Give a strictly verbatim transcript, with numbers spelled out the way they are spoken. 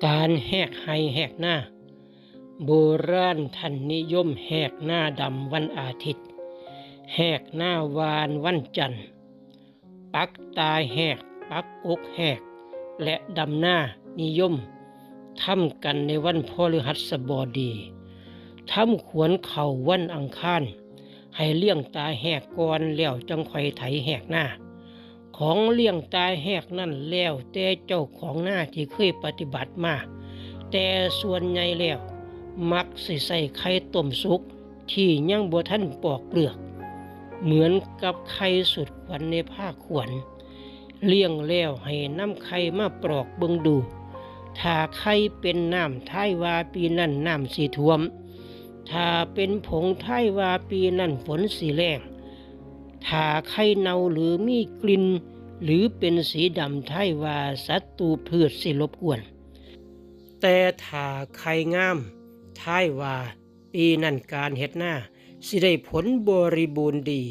การแหกไฮ่แหกนา โบราณท่านนิยมแหกนาดำวันอาทิตย์ แหกนาหว่านวันจันทร์ ปักตาแหก ปักอกแหก และดำนานิยมทำกันในวันพฤหัสบดี ทำขวนเข้าวันอังคาร ให้เลี้ยงตาแหกก่อนแล้วจั่งค่อยไถแหกนา ของเลี้ยงตาแหกนั่นแล้วแต่เจ้าของนาที่เคยปฏิบัติมา แต่ส่วนใหญ่แล้วมักสิใส่ไข่ต้มสุกที่ยังบ่ทันปอกเปลือก เหมือนกับไข่สุดขวัญในผ้าขวัญ เลี้ยงแล้วให้นำไข่มาปลอกเบิ่งดู ถ้าไข่เป็นน้ำทายว่าปีนั้นน้ำสิท่วม ถ้าเป็นผงทายว่าปีนั้นฝนสิแล้ง ถ้าไข่เน่าหรือมีกลิ่น หรือเป็นสีดำทายว่าศัตรูพืชสิรบกวน แต่ถ้าไข่งามทายว่าปีนั้นการเฮ็ดนาสิได้ผลบริบูรณ์ดี